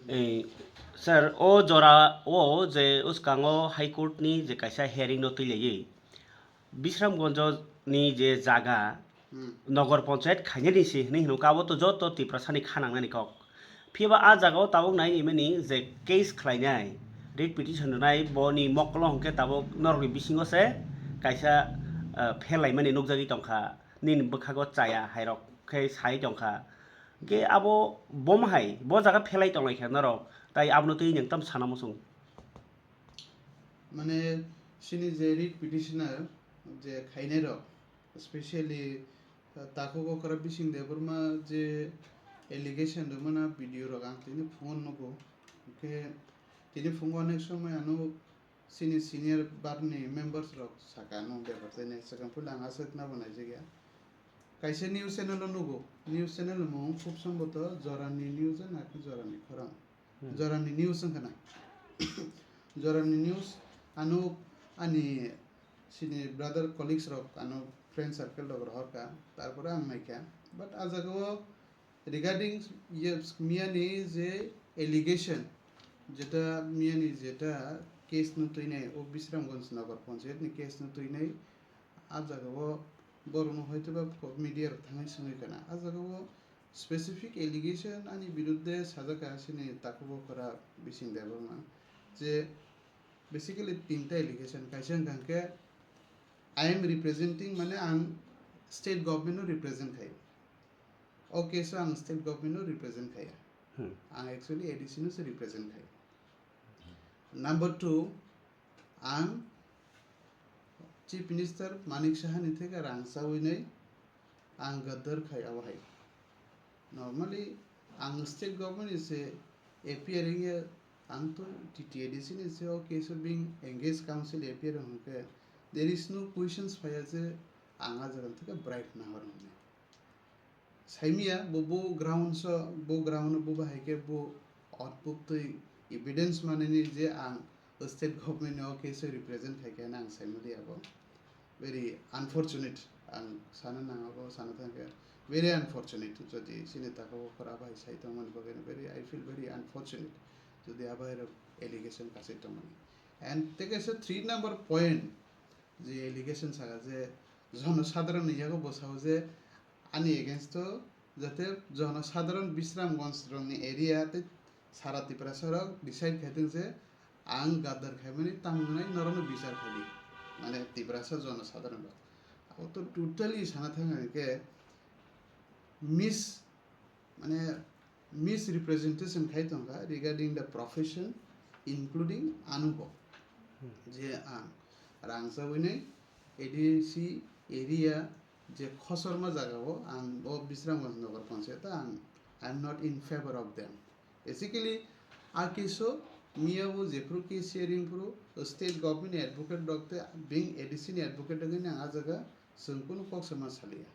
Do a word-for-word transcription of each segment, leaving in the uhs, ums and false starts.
Eh, sir, o jora o je uskango High Court ni je kaisa hearing no twi laiwi, Bisramganj ni je jaga, Hmm. Nogor Panchayat khainani se hinwi hino, abo to joto Tiprasa ni kha nangnani kok. Phiya ba a jaga o tabuk nai mani je case khlainai, writ petition rwnai, boni mokolo hwnkhe tabuk norokni bisingo se kaisa, eh, phelaimani nukjagwi tongkha, nini bwkhago chaya hairok khe sai tongkha. Hwnkhe abo bomo hai bo jaga phelai tonglaikha norok, tai abono twi nwng tamo sana muchung? Mane, chini je writ petitioner je khainai rok, specially, uh, Takhuk Okra Bising Debbarma je allegation rwmana video rok ang tini phungo nugo. Hwnkhe tini phungo onek somoi ano chini senior bar ni members rok saka ano bepar tei nai swkang puila ang aswk nabo naijak ya. Kaisa news channel o nugo, news channel ni mung khub somboto Jorani News na khe Jorani Khorang. Hmm. Jorani News wngkha na. Jorani News ano ani chini brother colleagues rok ano friend circle rok rohorkha, tarpore ang naikha. But a jaga o regarding ye miyani je allegation, jeta miyani jeta case no twinai o Bisramganj Nogor Panchayat ni case no twinai, a jaga o borok no hoitoba media rok thangwi swngwi khana. A jaga o specific allegation ani birudde sajak kha chini Takhuk Okra Bising Debbarma je basically tinta allegation, kaisa wngkha hwnkhe, "I am representing," mane ang state government no represent khai. O case o ang state government no represent khaiya. Hmm. Ang actually A D C no se represent khai. Number two, ang Chief Minister Manik Saha ni theke rang chawi nai ang gadar khai abo hai. Normally, ang state government ni se appear wngya, ang to T T A D C ni se o case o being engaged counsel appear hwnkhe, there is no questions phaiya je ang a jaga theke bribe nahar hwnwi. Saimia bo, bo ground so, bo ground bo bahai khe bo output twi evidence manani je ang state government ni o case o represent khai khe ang saimali abo. Very unfortunate, ang sana nang abo sana thang khe very unfortunate jodi chini Takhuk Okra bai sai tongmani bagwi very, I feel very unfortunate jodi abai rok allegation kasai tongmani. And tei kaisa three number point, je allegation saka je jono sadharon ni yago bo sao je ani against o jate jono sadharon Bisramganj rokni area tei sara Tiprasa rok decide khaithung je ang gadar khaimani tamo hwnwi norokno bichar khaidi, mane Tiprasa jono sadharon rok. Abo to totally sana thang hwnkhe mis-, mane misrepresentation khai tongkha regarding the profession, including anubo. Hmm. Je ang rangchawinai A D C area je khosorma jagao ang o Bisramganj Nagar Panchayat ang, I am not in favor of them. Basically, a case o miyabo jephru case hearing phru state government advocate rok tei being A D C ni advocate wngwi ang a jaga chwng kunu kok sama saliya.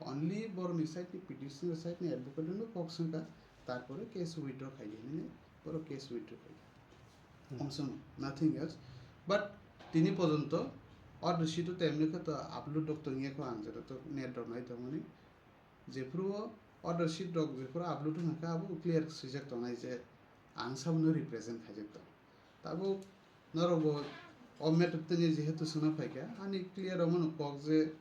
Only borokni side ni, petitioner side ni advocate no kok swngkha, tarpore case withdraw khaidi hinwi borok case withdraw khaidi. Hmm. Omsong, nothing else. But tini pojonto order sheet o temni khe to upload rok tongya kho ang jora to net rok nai tongmani. Jephru o order sheet rok jephru upload wngkha abo clear swijak tongnai je ang sabono represent khaijak tong. Tabuk norokbo o matter tini jehetu swngna phaikha, ani clear wngmano kok je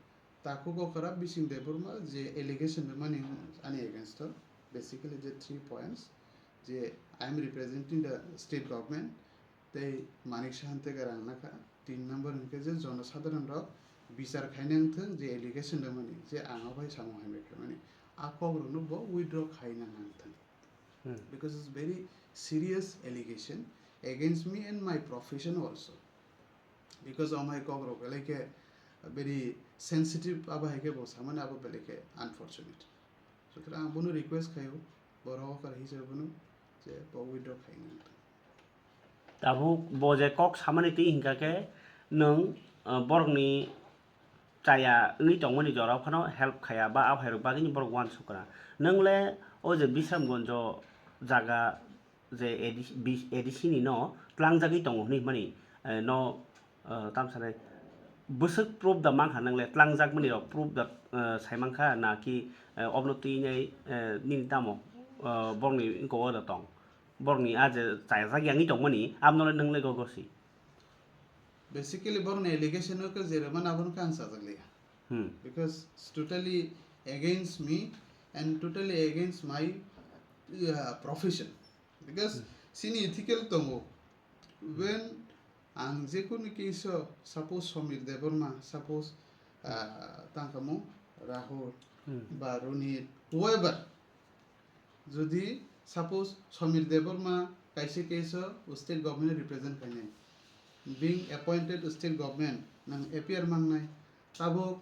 Takhuk Okra Bising Debbarma je allegation rwmani ani against o, basically je three points, je I am representing the state government, tei Manik Sahan tei rang nakha. Tin number hwnkhe je jonosadharon rok bichar khaina wngthung je allegation rwmani je ang o bai samung hamya khlaimani, a kok rokno bo withdraw khaina nangthung. Hmm. Because it's very serious allegation against me and my profession also. Because amhai kok rok belai khe very sensitive, abo hai khe bo samani abo belai khe unfortunate. Sutrang ang bono request khaio, borok okar hisabe bono je bo withdraw khaina wngthung. Tabuk bo je kok samani twi hinkha khe nwng, uh, borokni chaya wngwi tongmani jorao phano help khaya ba aphai rok bagwino borok uansukha. Nwng le o je Bisramganjo jaga je A D C, bis-, A D C ni no tlangjagwi tongo hinwi hwnmani, eh, no, eh, tamsanai bwswk proof da mankha nwng le tlangjak mani rok proof da, eh, sai mankha na ki, eh, obno twi nai, eh, nini tamo, eh, borokni wngkok o da tong? Borokni a je chajak yangwi tongmani, abnole nwngle gogo si. Basically, borokni allegation o khe jeremani abono khe ang chajak liya. Hmm. Because it's totally against me and totally against my uh, profession. Because chini ethical tongo. When ang jekunu case o, suppose Somir Debbarma, suppose uh, tangkamo Rahul Hmm. ba Ronit, whoever, jodi suppose Somir Debbarma kaisa case o state government represent khainai, being appointed state government nang appear mangnai, tabuk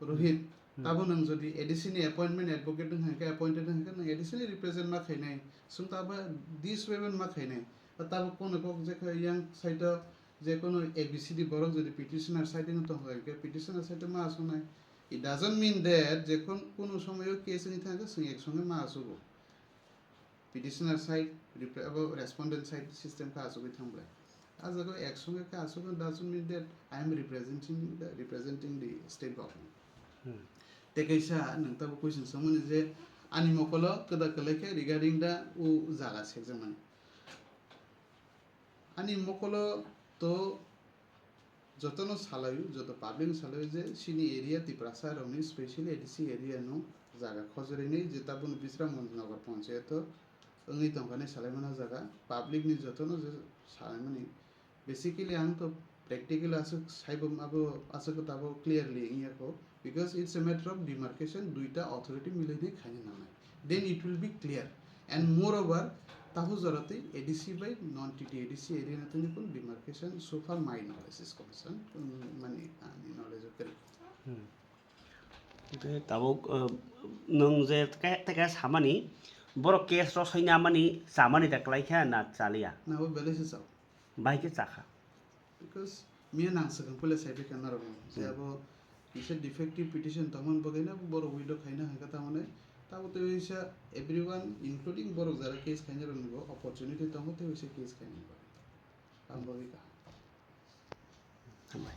Rohit, Hmm. tabuk nang jodi A D C ni appointment advocate wng kha, appointed wng kha, nang A D C ni represent ma khainai, sung tabuk this way ma khainai, tabuk kono kok je kha yang side o je kono A B C D borok jodi petitioner side o tong kha, petitioner side o ma asonai. It doesn't mean that je kun-, kunu somoyo case wngwi thangkhe chwng ek songe ma asugo. Petitioner side, repre-, abo respondent side system khe asugwi thangbai. A jaga ek songe khe asugwi doesn't mean that I am representing the, representing the state government. Hmm. Tei kaisa nwng tabuk question swngmani je ani mokolo kwda kwlai khe regarding the o jaga sekjakmani. Ani mokolo to jotono salaio, joto public no salaio je chini area Tiprasa rokni specially A D C area no jaga khojorwi nai je tabukni Bisramganj Nagar Panchayat o wngwi tongkha nai salaimano jaga public ni jotono je salaimani. Basically ang to practical aswk saibo abo aswk tabuk clearly wngya kho. Because it's a matter of demarcation, duita authority milainai khaina nangnai. Then it will be clear. And moreover, tahu jorati A D C by non T T A D C area na tini kun demarcation so far my knowledge is concerned, um, mani ani knowledge o kwrwi. Tei tabuk uh, nwng je teka teka samani borok case ro soina mani chamani da kwlai kha na chaliya? Na bo belai se chao. Bai khe chakha. Because miya nang swkang pole sai bikha norok no je abo kisa defective petition tongmani bagwi no borok withdraw khaina hwnkha tamoni tabo tei waisa everyone including borok jara case khaina rok ni bo opportunity tongo tei waisa case khaina ni bagwi. Ang bagwi kaham. Hambai.